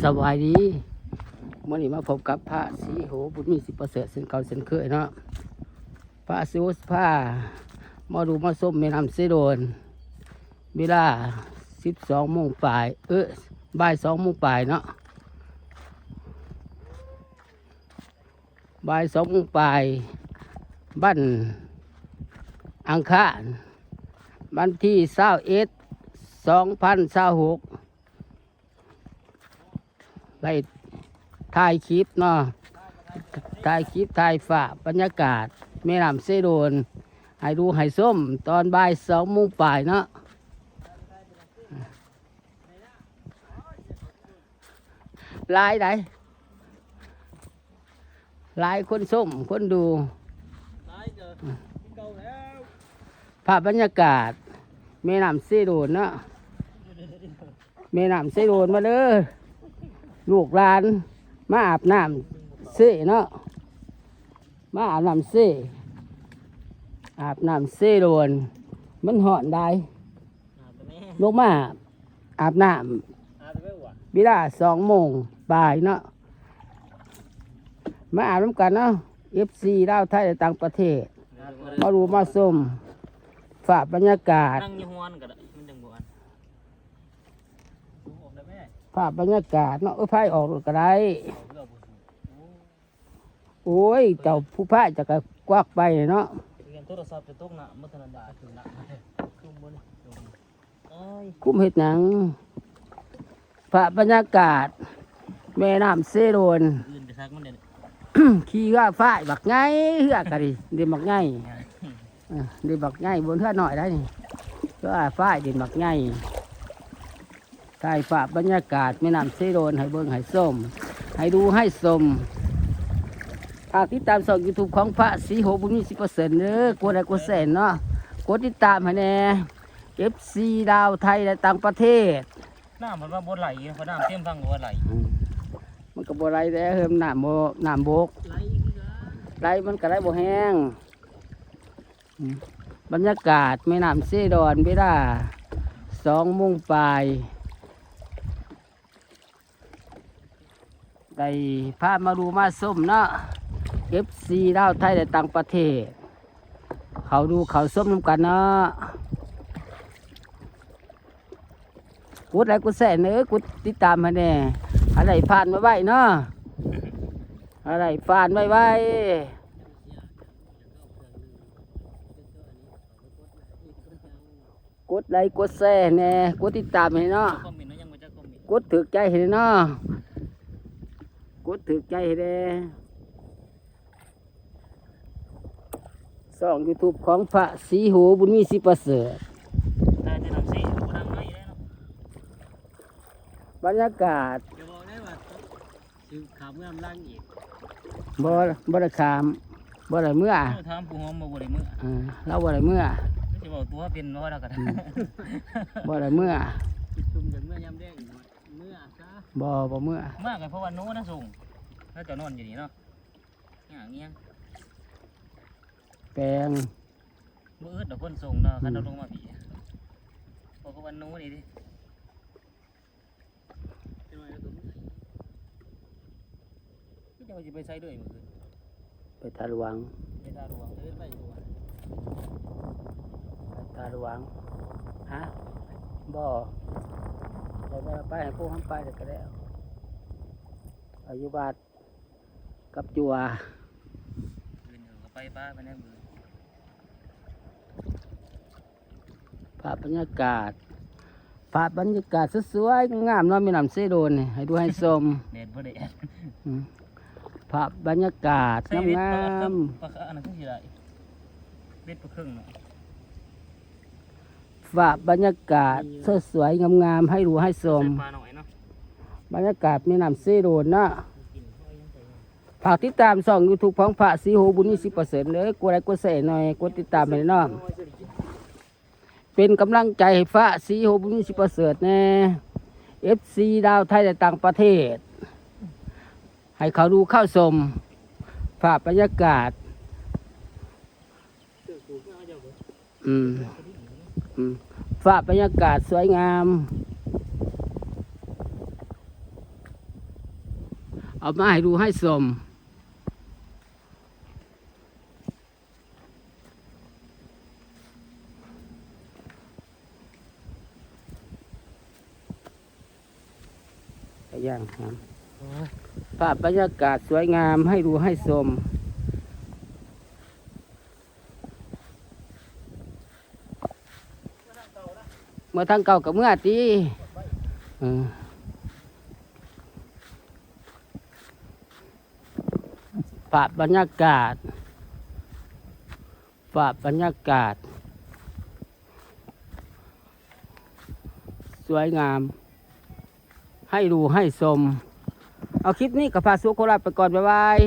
ສະບາຍດີ ມື້ນີ້ມາພົບກັບພະສີໂຫ ບຸນມີ ສິປະເສີດ ເຊັ່ນເກົ່າເຊັ່ນເຄີຍເນາະ. ພະສີໂຫ ພາມາດູມາຊົມແມ່ນ້ຳເຊໂດນ ເວລາສິບສອງໂມງປາຍ ເອີ ບ່າຍສອງໂມງປາຍເນາະ. ບ່າຍສອງໂມງປາຍ ວັນອັງຄານ ວັນທີຊາວເອັດ ສອງພັນຊາວຫົກ ໄດ້ຖ່າຍຄລິບເນາະ ຖ່າຍຄລິບ ຖ່າຍພາບບັນຍາກາດແມ່ນ້ຳເຊໂດນ ໃຫ້ດູໃຫ້ຊົມຕອນບ່າຍສອງໂມງປາຍເນາະ. ຫຼາຍໃດ ຫຼາຍຄົນຊົມຄົນດູ. ພາບບັນຍາກາດແມ່ນ້ຳເຊໂດນເນາະ ແມ່ນ້ຳເຊໂດນມາເດີ ລູກຫຼານມາອາບນ້ຳເຊເນາະ ມາອາບນ້ຳເຊ ອາບນ້ຳເຊໂດນ ມັນຮ້ອນຫຼາຍ. ອາບແລ້ວແມ່ ລົງມາອາບນ້ຳ ອາບແລ້ວແມ່ຫວາ ເວລາສອງໂມງປາຍເນາະ ມາອາບນຳກັນເນາະ ເອັຟຊີ ລາວ ໄທ ແລະ ຕ່າງປະເທດ ອາບແລ້ວ ມາດູມາຊົມພາບບັນຍາກາດ ນັ່ງຢູ່ຮວນກໍໄດ້ ມັນຈັ່ງບໍ່ອັນ ອອກແລ້ວແມ່ ພາບບັນຍາກາດເນາະ ເອີ ພາຍອອກໂລດກໍໄດ້ ອອກແລ້ວບໍ່ ໂອ້ຍ ເຈົ້າຜູ້ພາຍເຈົ້າກໍກວັກໄປເນາະ ໂທລະສັບຈະຕົກນ້ຳ ມັນເທົ່ານັ້ນແຫຼະ ຂຶ້ນນ້ຳ ຄຸມບໍ່ນີ້ ໂອ້ຍ ຄຸມເຮັດຫຍັງ ພາບບັນຍາກາດແມ່ນ້ຳເຊໂດນ ອື່ນໄປຄັກມັນເດ້ ຂີ່ເຮືອຝ້າຍບັກໃຫຍ່ ເຮືອກໍດີ ເດ້ບັກໃຫຍ່ ເອີ ເດ້ບັກໃຫຍ່ ບໍ່ເຮືອນ້ອຍໃດນີ້ ເຮືອຝ້າຍເດ້ບັກໃຫຍ່. ຖ່າຍພາບບັນຍາກາດແມ່ນ້ຳເຊໂດນໃຫ້ເບິ່ງໃຫ້ຊົມ ໃຫ້ດູໃຫ້ຊົມ. ຝາກຕິດຕາມຊ່ອງຢູທູບຂອງພະສີໂຫ ບຸນມີ ສິບເປີເຊັນ ເດີ ກົດໄລກົດແຊເນາະ ກົດຕິດຕາມໃຫ້ແດ່ ເອັຟຊີ ລາວ ໄທ ແລະ ຕ່າງປະເທດ. ນ້ຳມັນວ່າບໍ່ໄຫຼ ເພາະນ້ຳເຕັມທາງກໍບໍ່ໄຫຼ ອືມ ມັນກໍບໍ່ໄຫຼແດ່ເຮີ້ຍ ນ້ຳບໍ່ ນ້ຳບົກ ໄຫຼຄືກັນ ໄຫຼມັນກໍໄຫຼບໍ່ແຮງ. ອືມ ບັນຍາກາດແມ່ນ້ຳເຊດອນ ເວລາສອງໂມງປາຍ ໄດ້ພາມາດູມາຊົມເນາະ ເອັຟຊີ ລາວ ໄທ ແລະ ຕ່າງປະເທດ ເຂົ້າດູເຂົ້າຊົມນຳກັນເນາະ. ກົດໄລກົດແຊເດີ ກົດຕິດຕາມໃຫ້ແດ່ ໃຫ້ໄດ້ຜ່ານໄວໆເນາະ ໃຫ້ໄດ້ຜ່ານໄວໆ. ກົດໄລກົດແຊແດ່ ກົດຕິດຕາມໃຫ້ເນາະ ຄອມເມັນເນາະ ຍັງບໍ່ຈັກຄອມເມັນ ກົດຖືກໃຈໃຫ້ເນາະ ກົດຖືກໃຈໃຫ້ແດ່. ຊ່ອງຢູທູບຂອງພະສີໂຫ ບຸນມີ ສິປະເສີດ ໄດ້ແຕ່ນຳເສ ບໍ່ດັງໄດ້ເນາະ ບັນຍາກາດ ຢ່າບອກໄດ້ວ່າ ຊິຂ້າມເມືອນຳຫຼັງອີກ ບໍ່ ບໍ່ໄດ້ຂ້າມ ບໍ່ໄດ້ເມືອ ເຈົ້າຖາມຜູ້ຫອມວ່າບໍ່ໄດ້ເມືອ ເອີ ລາວບໍ່ໄດ້ເມືອ ຊິເວົ້າຕົວເປັນບໍ່ລາວກໍໄດ້ ອືມ ບໍ່ໄດ້ເມືອ ກິນຊຸມກັນເມືອຍາມແລງ ເມືອຊະ ບໍ່ ບໍ່ເມືອ ມາກໍເພາະວ່າໜູນະສົ່ງ ແລ້ວເຈົ້ານອນຢູ່ນີ້ເນາະ ຫຍັງອີຫຍັງ ແປງ ບໍ່ອຶດດອກຄົນສົ່ງເນາະ ຄັນເຮົາ ອືມ ລົງມາພີ້ ເພາະວ່າໜູນີ້ເດ້. ຈັກໜ້ອຍແລ້ວກໍເມື່ອຍ ຄືເຈົ້າຊິໄປໃສເລີຍມື້ຄືນ ໄປທ່າຫຼວງ ໄປທ່າຫຼວງ ເດີນໄປຢູ່ຫວາ ໄປທ່າຫຼວງ ຮະ ບໍ່ ໄປ ໄປ ໄປ ໃຫ້ພວກມັນໄປແລ້ວກໍແລ້ວ ໄປຢູ່ວັດ ກັບຈົວ ອື່ນເຂົາກໍໄປປ້າໄປແນວອື່ນ ພາບບັນຍາກາດ ພາບບັນຍາກາດສວຍໆງາມໆເນາະ ແມ່ນ້ຳເຊໂດນນີ້ ໃຫ້ດູໃຫ້ຊົມ ແດດບໍ່ແດດ ອືມ ພາບບັນຍາກາດງາມໆ ປາຄາ ອັນນັ້ນຄືຊິໄດ້ ເບັດປາເຄິ່ງເນາະ. ພາບບັນຍາກາດສວຍໆງາມໆ ໃຫ້ດູໃຫ້ຊົມ ໃສ່ປານ້ອຍເນາະ ບັນຍາກາດແມ່ນ້ຳເຊໂດນເນາະ. ຝາກຕິດຕາມຊ່ອງຢູທູບຂອງພະສີໂຫ ບຸນມີ ສິບເປີເຊັນ ເດີ ກົດໄລກົດແຊໜ່ອຍ ກົດຕິດຕາມໃຫ້ແດ່ເນາະ ເປັນກຳລັງໃຈໃຫ້ພະສີໂຫ ບຸນມີ ສິບເປີເຊັນແດ່ ເອັຟຊີ ລາວ ໄທ ແລະ ຕ່າງປະເທດ ໃຫ້ເຂົ້າດູເຂົ້າຊົມ ພາບບັນຍາກາດ ອືມ ອືມ ພາບບັນຍາກາດສວຍງາມ ເອົາມາໃຫ້ດູໃຫ້ຊົມ. ໄປຢ່າງງາມ ໂອ້ຍ ພາບບັນຍາກາດສວຍງາມໃຫ້ດູໃຫ້ຊົມ. ເມືອທາງເກົ່າກໍເມືອຕິ ເອີ ພາບບັນຍາກາດ ພາບບັນຍາກາດສວຍງາມ ໃຫ້ດູໃຫ້ຊົມ. ເອົາ ຄລິບນີ້ກໍພາສູ່ໂຄລາດໄປກ່ອນ ບາຍບາຍ.